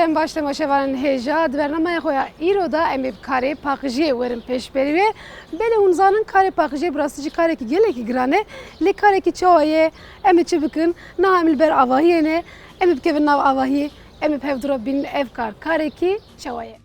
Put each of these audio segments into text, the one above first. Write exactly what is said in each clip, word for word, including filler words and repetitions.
Em baş temaşevanên hêja, di bernameya xwe ya îro de em ê bi karê paqijiyê werin pêşberî wê. Belê hûn zanin karê paqijiyê bi rastî jî karekî gelekî giran e. Lê karekî çawa ye? Em ê çi bikin? Niha em li ber avahiyê ne. Em ê bikevin nav avahiyê. Em ê bi hevdû re bînin ev kar karekî çawa ye.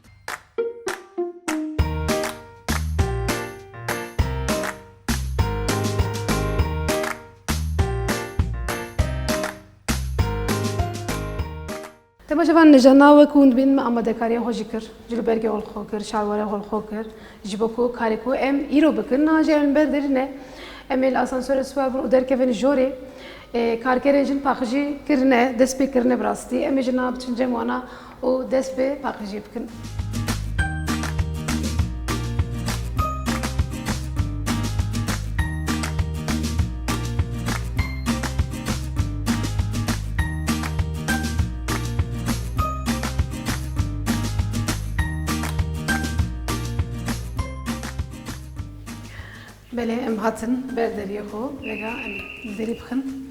Temaşevan, nijana wek hûn dibînin, me amadekariya xwe jî kir. Cilûbergê xwe li xwe kir, şalwara xwe li xwe kir. Ji bo ku karê ku em îro bikin, niha jî em li ber derî ne. Em ê li asansorê siwar bin û derkevin jorê. Ê, karkerên jin paqijî kirine, dest pê kirine bi rastî. Em ê ji niha biçin cem wana û dest bi paqijiyê bikin. Belê, em hatin ber deriyê xwe, vêga em li derî bixin.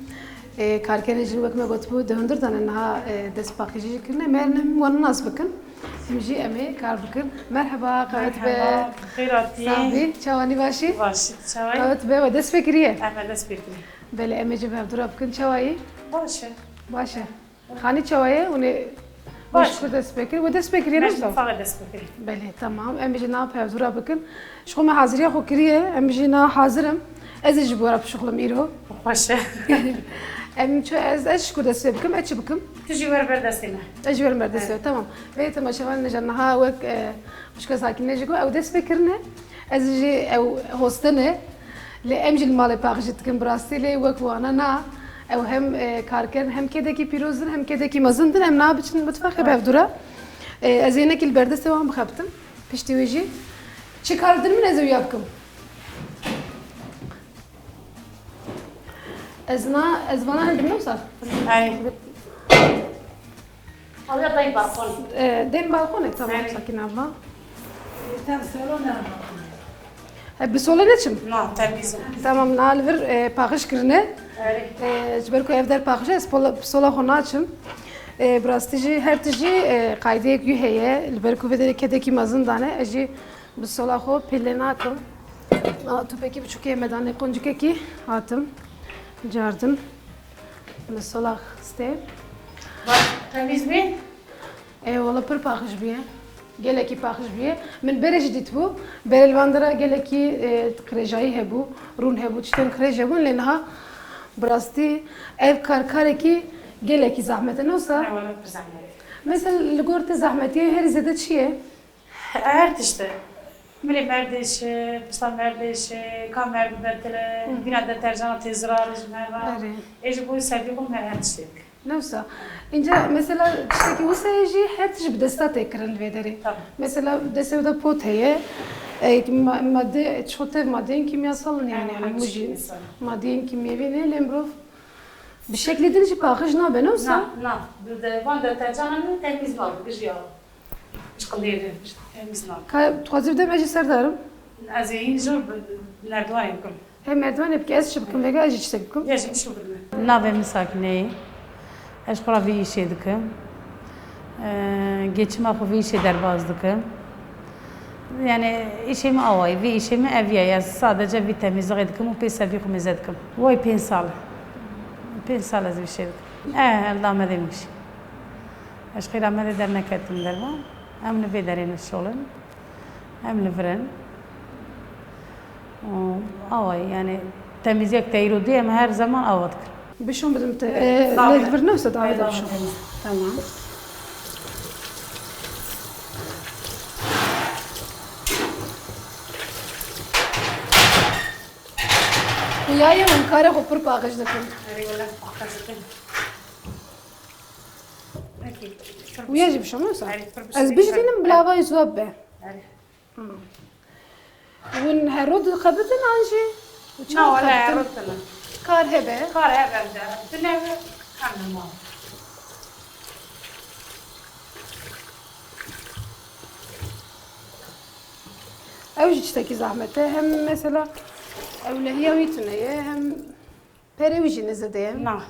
Ê, karkerên jin wek me gotibû, di hundir de ne, niha, e, dest paqijî jî kirine. Me ne, em wan nas bikin. Em jî em ê kar bikin. Merheba, qewet be. Merheba, xêr hatî. Sax bî, çawanî başî? Başî, çawayî? Qewet be, we dest pê kiriye? Em ê dest pê kiriye. Belê, em ê jî bi hevdû re bikin, çawayî? Baş e. Baş e. Xanî çawa ye? Hûn ê Baş. Baş ku dest pê kir. We dest pê kiriye, ne? Baş, mutfaxa dest pê kir. Belê, tamam. Em jî niha bi hevdû re bikin. Ji xwe me haziriya xwe kiriye. Em jî niha hazir im. Ez ê ji bo re bişuxlim îro. Xweş e. Em çi, ez, ez ji ku dest pê bikim, ez çi bikim? Tu jî wer ber destê me. Ez jî werim ber destê we, Evet. Tamam. Vê temaşevan ne jî niha wek, e, xwişka Sakîne jî got, ew dest pê kirine. Ez jî ew hostine. Lê em jî li malê paqijî dikin bi rastî, lê wek wana na. Ew hem, e, karkerin, hem kêdekî pîroz in, hem kêdekî mezin din. Em na biçin mitfexê bi hevdû re. E, ez ê nekî li ber destê wan bixebitim. Piştî wê jî çi kar din min ez ê wiya bikim. Ez na, ez vana hildim, ne wisa? Ay. Ew ya dayî balkon. E, dên balkonê, tamam, Erê. Sakîne abla. Tam salon ne balkon. E, bi solê neçim? Na, temîz e. Tamam, na li vir, e, paqij kirine. Erê. E, ji ber ku ev der paqij e, ez pola, bi sola xwe naçim. E, bi rastî jî her tişt jî, e, qaydeyek wî heye. Li ber ku vê derê kedekî mezin dane, ez jî bi sola xwe pêlê nakim. A, topekî biçûkê me danê, quncikekî hatim. Cardim. Li sola xistê. Baş, temîz bî? E, wala pir paqij bûye. Gelekî paqij bûye. Min berê jî dîtibû. Berê li van dera gelekî, e, qirêjayî hebû, rûn hebû, tiştên qirêj hebûn, lê niha bi rastî ev kar karekî gelekî zehmet e, ne wisa? Ne, wala pir zehmet e. Mesela li gor te zehmetiyê herî zêde çi ye? Her tişt e. Milê merdê şi, pişta merdê şi, ka merd betil e, Hı hı. Bîna deterjana tê zirar ji me ve. Erê. Ê ji bo sevî xwe me her tiştê dike. Ne wisa. Înca mesela tiştekî wisa ye jî her tişt bi desta tê kirin li vê derê. Tabii. Mesela destê wê de pot heye, e, ma-, madde, çi tev madeyên kîmyasal in yani, Aynen, hemû jî kîmyasal. Madeyên kîmyevî ne, lê mirov bi şeklê din jî paqij nabe, ne wisa? Na, na. Bi de, van deterjana ne temîz nabe, gijiya. Ji qindêrê, temîz nabe. Ka, tu xwazî bidem, ez jî serdarim. Ez ê hîn jor bi, bi merdivanê bikim. He, merdivanê bike, ez çi bikim, vêga ez jî çitek bikim. Ya jî bişo bidime. Navê min Sakîne ye. Ez xwe ra vî îşê dikim. Eee, geçima xwe vî îşê derbas dikim. Yani îşê min awa ye, vî îşê min ev ye. Ez sadece vî temîzlixê dikim û pê sevî xwe mêze dikim. Way pênc sal. Pênc sal ez vî îşê dikim. Eh, li Amedê min jî. Ez ji xêra me de derneketim derve. Em li vê derê ne şolin. Em li vir in. Û awa ye, yani temiziyek te îro dî, em her zaman awa dikin. Bişon bidim te. Evet, e, tamam. Lê li vir ne wisa davet Tamam. Bişon. Tamam. Xuya ye hûn karê xwe pir paqij dikin. Erê wele paqij dikin. Peki. Wiya jî bişo, ne wisa? Erê, pir bişo. Ez bijînim, bila va jî ziwab be. Erê. Hmm. Hûn her roj dixebitin an jî? Çawa Na, wele her xebitin? Roj tune. Kar hebe? Kar hebe de. Tune ve em li mal. Ew jî tiştekî zehmet e. Hem mesela ewlehiya wî tune ye, hem perê wî jî ne zêde ye. Na.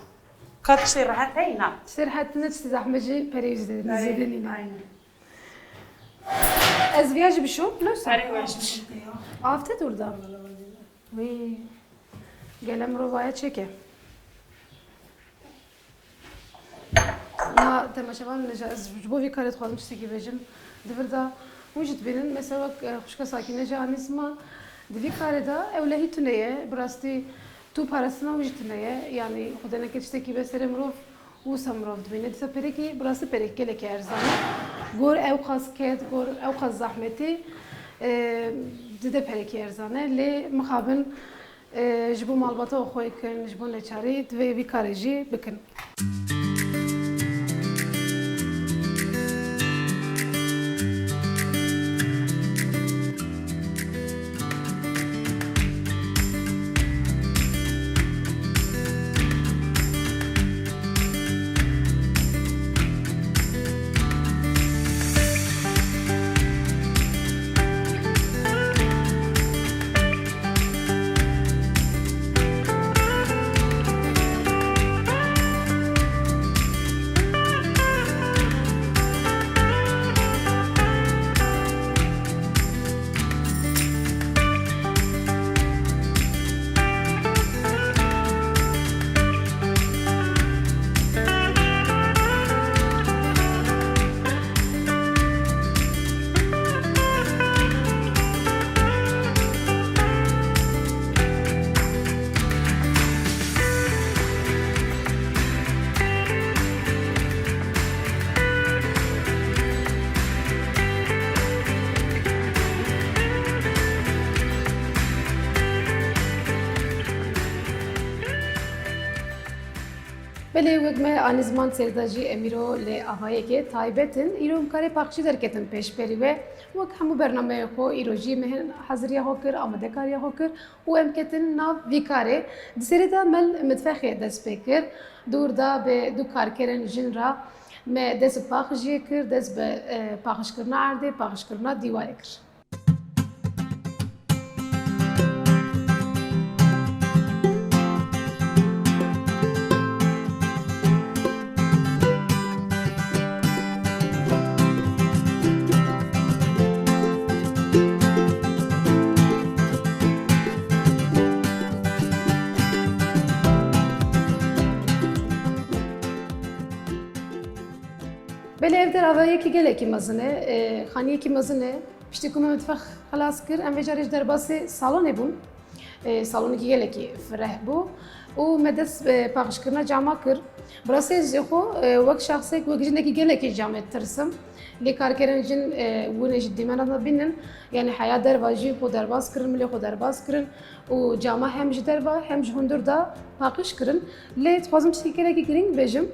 Tiştê rehet heyna. Tiştê rehet ne, tiştê zehmet jî perê zêde, zêde nîne. Aynen. Ez viya jî bişom, ne wisa? Erê, viya jî bişom. Afte dur da. Wî, gele mirovaya çêke. Na temaşevan, ne ji, ez ji bo vî karê dixwazim tiştekî bêjim. Di vir de hûn jî dibînin, mesela wek, e, xwişka Sakîne jî anî ziman, di vî karê de ewlehî tune ye. Bi rastî tu parastina wî jî tune ye. Yanî xwedê neke tiştekî be serê mirov, wisa mirov dibîne. Dîsa perekî, bi rastî perek gelekî erzan e. Gor ew qas ked, gor ew qas zehmetî, e, dide perekî erzan e. Lê mixabin, e, ji bo malbata xwe kin, ji bo neçarî divê vî karê jî bikin. Belê, wek me anî ziman, sêrda jî em îro li avayekê taybet in. Îro em karê paqijî derketin pêşberî we. Wek hemû bernameyê xwe, îro jî me hin haziriya xwe kir, amadekariya xwe kir û em ketin nav vî karê. Di serê de me li mitfexê dest pê kir. Dûr da bi du karkerên jin re me dest bi paqijiyê kir, dest bi, e, paqijkirina erdê, paqijkirina dîwarê kir. Belê ev der avayekî gelekî mezin e, e, xaniyekî mezin e. Piştî ku me mitfex xilas kir, em vê carê ji derbasê salonê bûn. E, salonekî gelekî fireh bû û me dest, e, paqijkirina cama kir. Bi rastî ez jî xwe, e, wek şexsek, wek jinekî gelekî camê ditirsim. Lê karkerên jin, e, winê ji dîmena de bînin. Yanî heya derva jî xwe derbas kirin, milê xwe derbas kirin û cama hem ji derva hem ji hundir de paqij kirin. Lê dixwazim tiştekî gelekî girîng bêjim.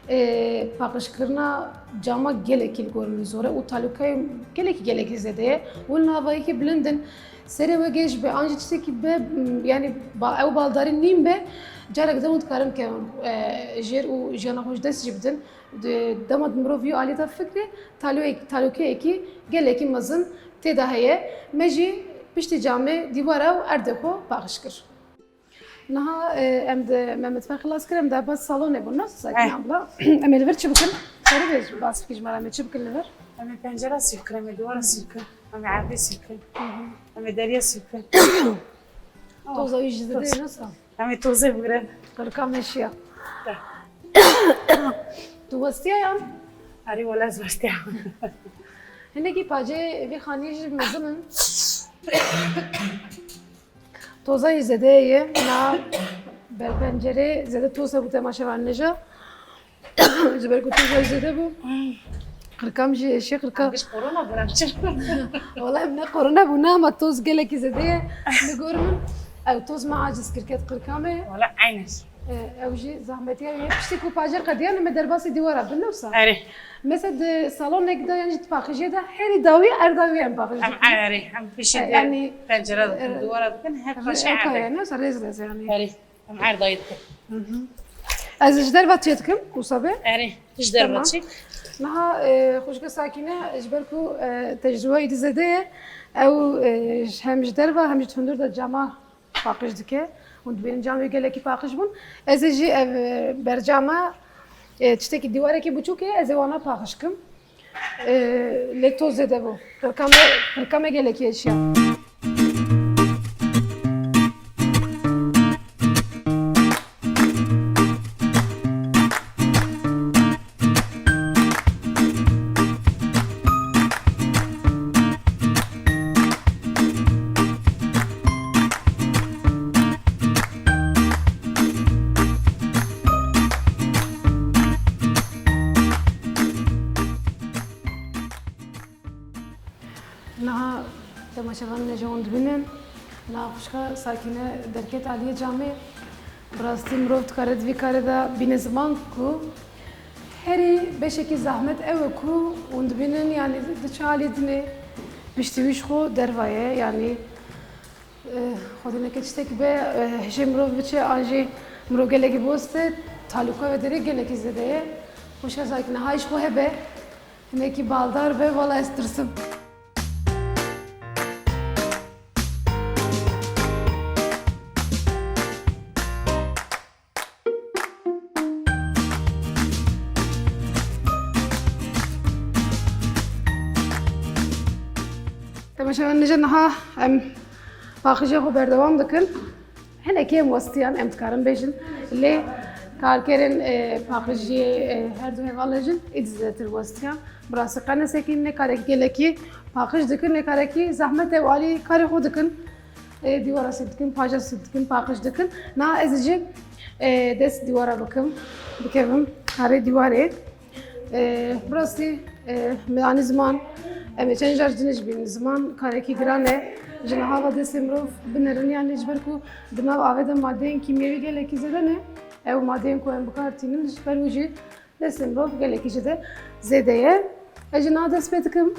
E, paqijkirina cama gelekî li gor min zor e û talûkeyê gelekî, gelekî zêde ye. Hûn li avayekî bilind in. Serê we gêj be, an jî tiştekî be, m, yanî ba-, ew baldarî nîn be, carek din hûn dikarin kevin, e, jêr û jiyana xwe ji dest jî bidin. Di, dema di mirov vî alî de fikre, talûyek-, talûkeyekî gelekî mezin tê de heye. Me jî piştî camê, dîwara û erdê xwe paqij kir. Niha, e, em di, me mitfex xilas kir, em derbas salonê bûn, ne Sakîne abla? Em ê li vir çi bikin? Serê bêj, bas bikî ji me re, em ê çi bikin li vir? Em ê pencera sîv kirin, em ê dîwara sîv kirin, em ê erdê sîv kirin, em ê deriya sîv kirin. Toza wî jî zêde ye, ne sa? Em ê tozê bigirin. Qirka me şiya. Tu westiya yan? Erê, wele ez westiya. Hinekî pacê vê xaniyê jî mezin in. Toza yê zêde ye, na ber pencerê zêde toz hebû, temaşevan nêja. Ji ber ku toza yê zêde bû. Qirka min jî êşî, qirka. Giş korona bû, em çi? Wala em ne korona bû, ne, ama toz gelekî zêde ye. Li gor min ew toz me aciz kir, ket qirka me. Wala eynen. E, ew jî zehmetiya wî ye. Piştî ku pacê qediyane me derbasî dîwara bin, ne wisa? Erê. Mesela di salonek de yan jî di paqijê de herî dawî erda wî em paqij dikin. Em erê, em piştî, e, de yanî, pencere dikin, e, dîwara dikin, her, her paşê erdê. Ne wisa rêz rêz yanî. Erê, em erdayî dikin. Hı hı. Ez ji derva çê dikim, wisa be? Erê, ji derva çê. Tamam. Niha, e, xwişka Sakîne, ji ber ku, e, tecrûba wî zêde ye, ew, e, hem ji derva hem ji hundir de cama paqij dike. Hûn dibînin camê gelekî paqij bûn. Ez ê jî ev, e, bercama, e, tiştekî dîwarekî biçûk e, ez ê wana paqij kim. E, lê toz zêde bû. Qirka me, qirka me gelekî eşiya. Niha temaşevanên ji hûn dibînin, niha xwişka Sakîne derket aliyê camê. Bi rastî mirov dikare di vî karê de bîne ziman ku herî beşekî zehmet ew e ku hûn dibînin, yanî diçe alî dinê, piştî wî ji xwe derva ye, yanî, eh, xwedî neke tiştekî be, eh, hişê mirov biçe an jî mirov gelekî biweste, talûka wê derê gelekî zêde ye. Xwişka Sakîne hay ji xwe hebe. Hinekî baldar be, wala ez tirsim. Temaşevanên hêja, niha em paqijê xwe berdewam dikin. Hinekî em westiyan, em dikarin bêjin. Lê karkerên, e, paqijiyê, e, her du hevalên jin êdî zêdetir westiyan. Bi rastî qenesekî ne karekî gelekî paqij dikin, ne karekî zehmet e û alî karê xwe dikin. E, dîwara sîv dikin, paja sîv dikin, paqij dikin. Na ez jî, e, dest dîwara bikim, bikevim karê dîwarê. E, bi rastî, e, me anî ziman, em ê çend car jinê jî bînin ziman, karekî giran e. Ji niha ve destê mirov binerin, yanî ji ber ku di nav avê de madeyên kîmyewî gelekî zêde ne. Ew madeyên ku em bi kar tînin, ji ber wî jî destê mirov gelekî jê de zêde ye. Ez jî niha dest pê dikim.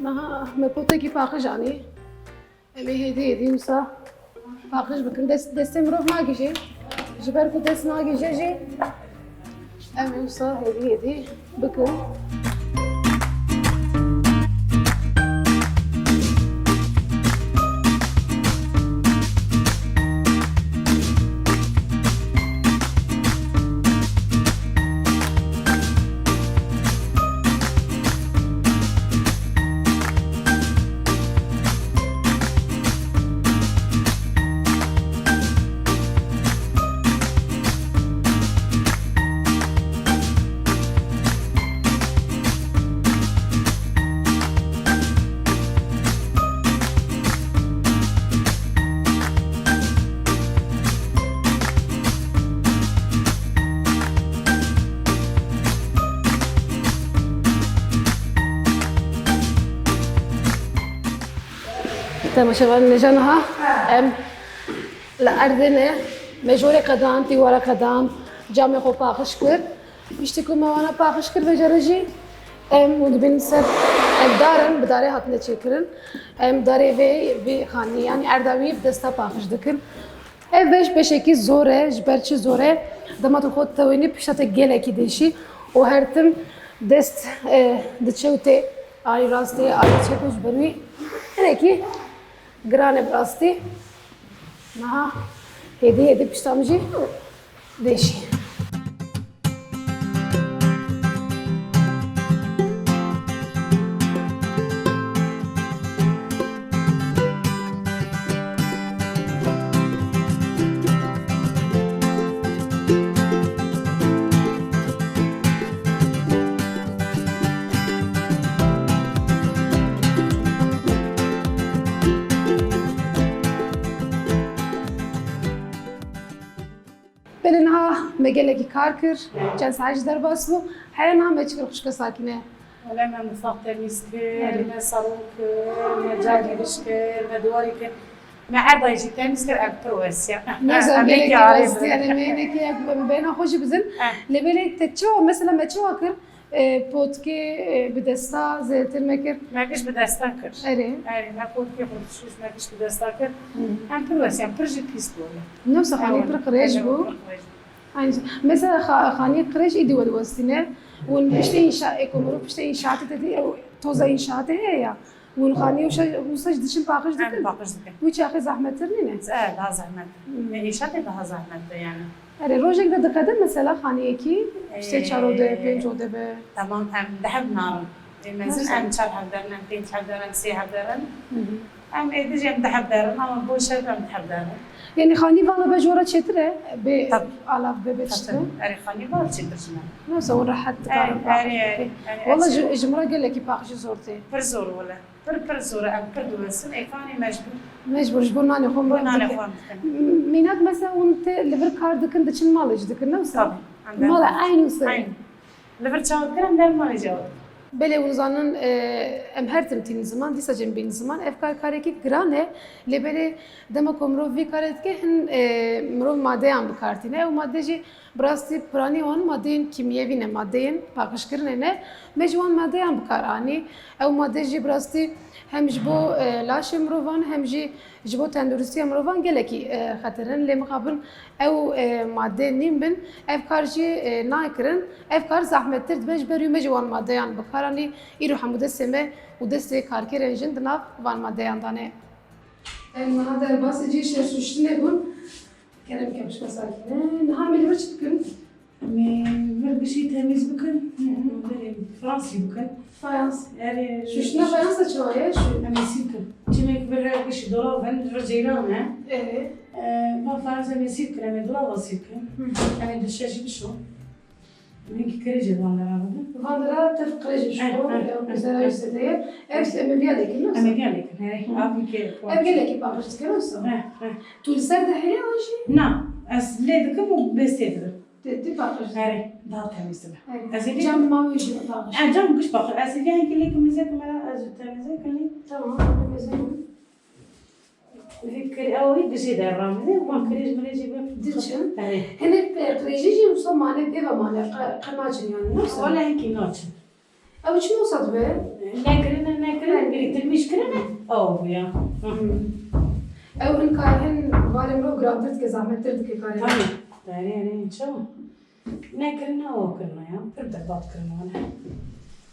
Niha me potekî paqij anî. Em ê hêdî hêdî wisa paqij bikin. Dest, destê mirov nagihîje. Ji ber ku dest nagihîje jî em ê wisa hêdî hêdî bikin. Temaşevanên hêja, niha em li erdê ne, me jorê qedan, tîwara qedan, camê xwe paqij kir. Piştî ku me wana paqij kir, vêca re jî em hûn dibînin ser ev dar in, bi darê hatine çêkirin. Em darê vê, vê xanî, yanî erda wî bi desta paqij dikin. Ev beş beşekî zor e, ji ber çi zor e? Dema tu xwe tewênî pişta te gelekî dêşî û her tim dest, e, diçe û tê alî rastê, alî çep û ji ber wî hinekî giran e bi rastî. Niha hêdî hêdî pişta min jî dêşî. Belê niha me gelekî kar kir, çend saet jî derbas bû. Heya niha me çi kir xwişka Sakîne? Wele me mutfax temîz kir, Erê. me salon kir, me cargiriş kir, me diwarî kir. Me her dayî jî temîz kir, ev pir wesiya. Ne zor Em gelekî westiya, ne me hinekî bêhna xwe jî bizin. Eh. Lê belê te çawa, mesela me çawa kir? E, potkê, e, bi desta zêdetir me kir. Me giş bi desta kir. Erê. Erê, me potkê xwe dişûş, me giş bi desta kir. Hı. Em pir wesiyan, pir jî pîs bû. Ne wisa xanî pir qirêj bû. Pir qirêj bû. Aynı. Mesela xa-, xanî qirêj îdî we diwestîne. Hûn piştê înşa-, ê ku mirov piştê înşaatê te dî, ew toza înşaatê heye ya. Hûn xanî wisa, wisa jî diçin paqij dikin? Em paqij dikin. Wî çaxê zehmettir nîne? E, daha zehmet. Hmm. E, îşatê daha zehmet e yani. Erê, rojek de diqede mesela xaniyekî, işte çar ode, e, pênc ode be? Tamam, em deh hev narin. E, mezin em çar hev derin, em pênc hev derin, sê hev derin. Hı hı. Em êdî jî em deh hev derin, ama boş ev em deh hev derin. Yani xanî vala be ji we re çêtir e, bê alav be, bê tişt be? Erê, xanî vala çêtir ji me. Neyse, o rehet dikarin paqij bikin. Wala ji, ji min re gelekî paqijî zor tê. Pir zor wele. Pir, pir zor e, em pir diwesin, êkanî mecbûr. Mecbûr, ji bo nanê xwe. Bo nanê xwe em dikin. Mînak mesela hûn tê li vir kar dikin, diçin malê jî dikin, ne wisa? Tabii. Mala eynî wisa. Eynî. Li vir çawa dikin, em der malê çawa dikin. Belê hûn zanin, e, em her tim tînin ziman, dîsa jî em bînin ziman. Ev kar karekî giran e, lê belê dema ku mirov vî karê dike, hin, e, mirov madeyan bi kar tîne. Ew made jî bi rastî piranî wan madeyên kîmyevî ne, madeyên paqijkirinê ne. Me jî wan madeyan bi kar anî. Ew made jî bi rastî hem ji bo, e, laşê mirovan, hem jî ji bo tenduristiya mirovan gelekî, e, xeter in. Lê mixabin ew, e, made nîn bin, ev kar jî, e, nayê kirin. Ev kar zehmettir dibe, ji ber wî me jî wan madeyan bi kar anî. Îro hemû destê me û destê karkerên jin di nav van madeyan de ne. Em niha derbasî cihê şêrşûştinê bûn. Kerem ke bişka sakîne. Niha em ê li vir çi bikin? Em ê vir giştî temîz bikin. Hı hı. Em ê vir fransî bikin. Fayans. Erê. Şûştina fayansa çawa ye? Şu em ê sîr bikin. Çimêk vir her giştî dolab in, vir ceyran e. Erê. Ee, va fayansa em ê sîr bikin, em ê dolaba sîr bikin. Hı hı. Em ê dişe jî bişo. Min ki kirêjê van dera bibin. Van dera tev kirêjê ji xwe, eh, eh, eh, güzel eh. Zede ye. Ev em ê viya lêkin, ne? Em ê viya lêkin, he. Hı. Abi ki. Ev gelekî paqij dike, ne wisa? Eh, eh. Tu li ser de heye an jî? Na, ez lê dikim û bê sê dikim. Te, te paqij. Erê, daha temiz dibe. Erê. Ez ê lê cam ma wê jî paqij. Eh, cam giş paqij. Ez ê viya ki lêkim, mizek mera, ez ê temizek lê. Tamam, temizek. Vî kirê, ew wî gijê derramîne, wan kirêj mirêjê bi. Diçin. Erê. Hinek, e, kirêjê jî wisa mane pê ve mane, qe, qe naçin yani, ne wisa? Wala hinkî naçin. Ew çi wisa dibe? Nekirine, nekirine, biriktirmiş kirine, ew bû ya. Hı. Ew hin ka-, hin barê mirov girantir dike, zehmettir dike karê. Tabii. Erê, erê, çawa? Nekirine, ew kirine ya. Pir berbat kirine wala.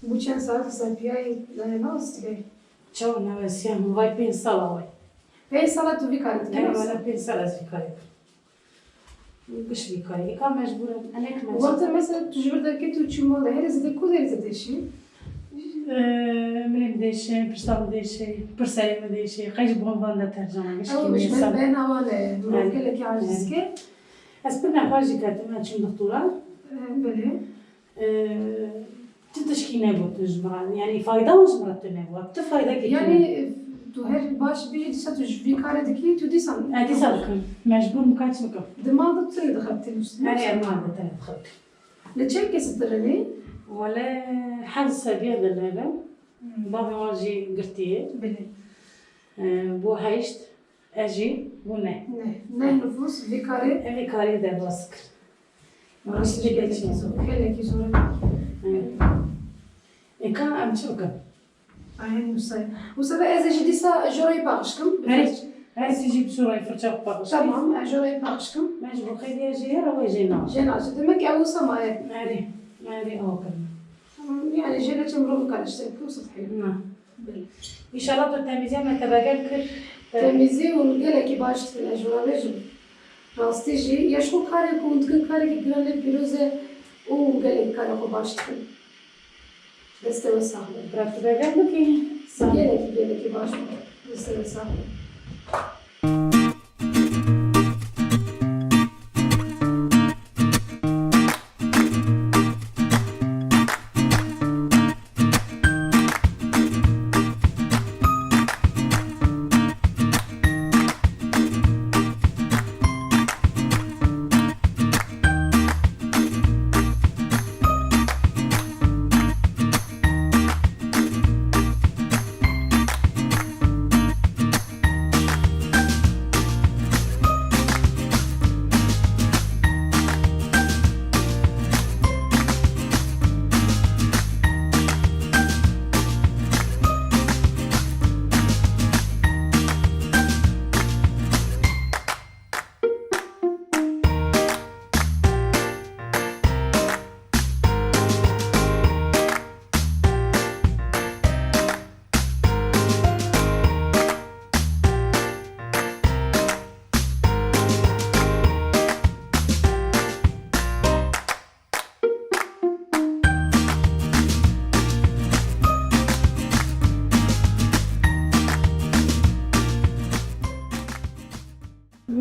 Bû çend saet li ser piyayê, e, ne wisa dike? Çawa newesiya min vay pênc sala way. Pênc sala tu vî karî dikî? Erê, wala pênc sala ez vî karî dikim. Giş vî karî. Êka mecbûr im. Enek mecbûr. Wexta mesela tu ji vir derketî û çû malê, herê zêde ku derê te dêşî? Ee, milê min dêşe, pirsa min dêşe, pirserê min dêşe, qey ji bo van de tercama giş kî. Ew bêhna wan e, mirov gelekî aciz ke. Ez pir nexweş jî ketime, çûm dixtora. Ee, belê. Ee, tu tişkî negotin ji min re. Yanî fayda ji min re tu nebû. Tu fayda kî tu nebû. Yanî tu her baş bî, dîsa tu ji vî karê dikî, tu dîsa. E, dîsa dikim. Mecbûr im, ka çi bikim? Di mal de tu tenê dixebitî, ne wisa? Erê, mal de tenê dixebitî. Li çend kesî tu re ne? Wele heft seviye de lere. Hmm. Bavê wan jî girtiye. Belê. Ee, bo heşt. Ez jî bû ne. Ne, ne nifûs vî karê. Em vî karê derbas kir. Rastî gelekî zor, gelekî zor. Hı. Ê ka em çi bikin? Aynen wisa. Wisa be ez ê jî dîsa jorayê paqij kim. Her, her sî jî bi jorayê firça paqij kim. Tamam, ez jorayê paqij kim. Me ji bo xêdiya jê her ew ê jê na. Jê na, demek ew wisa maye. Erê, erê ew kirin. Tamam, yani jê neçe mirov nikare ji te bike wisa dihêle. Na. Belê. Înşallah tu temîziya me tevegel kir. Temîzî hûn gelekî baş dikin, ez ji we re bêjim. Rastî jî, ya ji xwe karê ku hûn dikin, karekî giran lê pîroz e û hûn gelekî kara xwe baş dikin. Destê we sax be. Bira tevegel bikî. Sağ ol. Gelekî, gelekî baş bû. Destê we sax be.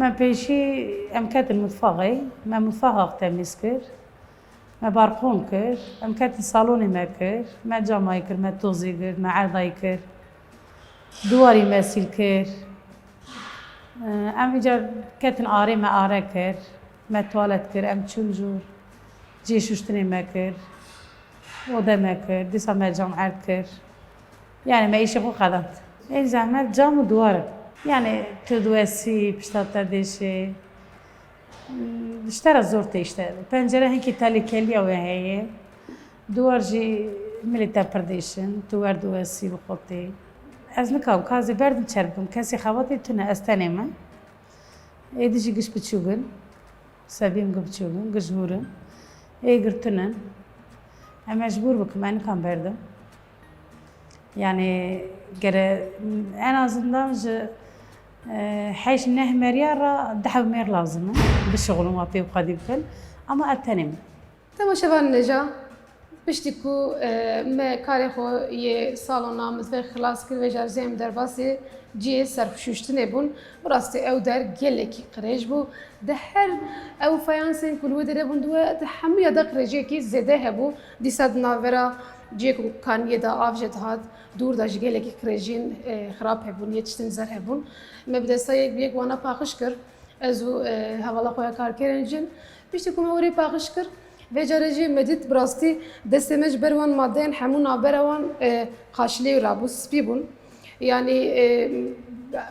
Me pêşî em ketin mutfaxê, me mutfaxak temîz kir, me barqon kir, em ketin salonê me kir, me camay kir, me tozî kir, me erdayî kir, diwarî me sîl kir. Em îcar ketin arê me are kir, me tuwalet kir, em çûn jûr, cihê şuştinê me kir, ode me kir, dîsa me cam erd kir. Yani me îşê xwe qedand. Ên zehmet cam û duwar in. Yani tu diwesî, pişta te dêşê. Ji te re zor tê îşte. Pencere hinkî telîkeliya wê heye. Duwar jî milê te pir dêşin. Tu wer diwesî bi xwe tê. Ez nikam ka ez ê berdim çer bikim. Kesê xebatê tune, ez tenê me. Êdî jî giş biçûk in. Sebiyê min giş biçûk in, giş hûr in. Ê gir tune in. Em mecbûr bikim, ez nikam berdim. Yani gere en azından ji, e, heşt neh meriya re deh mêr lazim in. Bişixulin, wa pê xwedî bikin. Ama ez tenê me. Temaşevanên hêja, piştî ku, e, me karê xwe yê salona mitfexê xilas kir, vêca jî em derbasê cihê serxuşuştinê bûn. Bi rastî ew der gelekî qirêj bû. Di her ew fayansên ku li wê derê bûn, di we, di hemûya de qirêjiyekî zêde hebû. Dîsa di navbera cihê ku kaniyê de av jê dihat, dûr de jî gelekî qirêjiyên, e, xirab hebûn, yê tiştên zer hebûn. Me bi desta yek bi yek wana paqij kir. Ez û, e, hevala xwe ya karkerên jî. Piştî ku me wêrê paqij kir, vê carê jî me dît bi rastî destê me ji ber wan madeyan hemû navbera wan, e, qaşilê rabû, spî bûn. Yanî, e,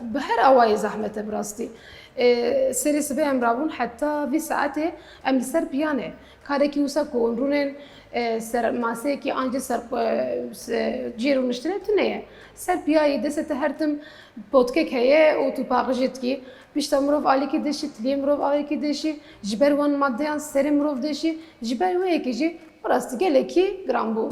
bi her awayê zehmet e bi rastî. E, serê sibê em rabûn heta vî saetê em li ser piya ne. Karekî wisa ku hûn rûnên, e, ser maseyekî an jî ser, e, se-, cî rûniştinê tune ye. Ser piyayê destê te her tim potkek heye û tu paqijê dikî. Pişta mirov alîkî dêşî, tiliyê mirov alîkî dêşî, ji ber wan madeyan serê mirov dêşî, ji ber wê yekê jî bi rastî gelekî giran bû.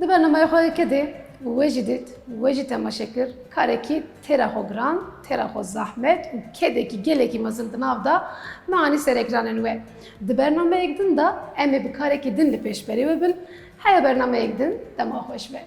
Di bernameya xwe kedê we jî dît, we jî temaşe kir, karekî têra xwe giran, têra xwe zehmet û kedekî gelekî mezin di nav de me anî ser ekranên we. Di bernameyek din de em ê bi karekî din li pêşberî we bin. Heya bernameyek din, dema xweş be.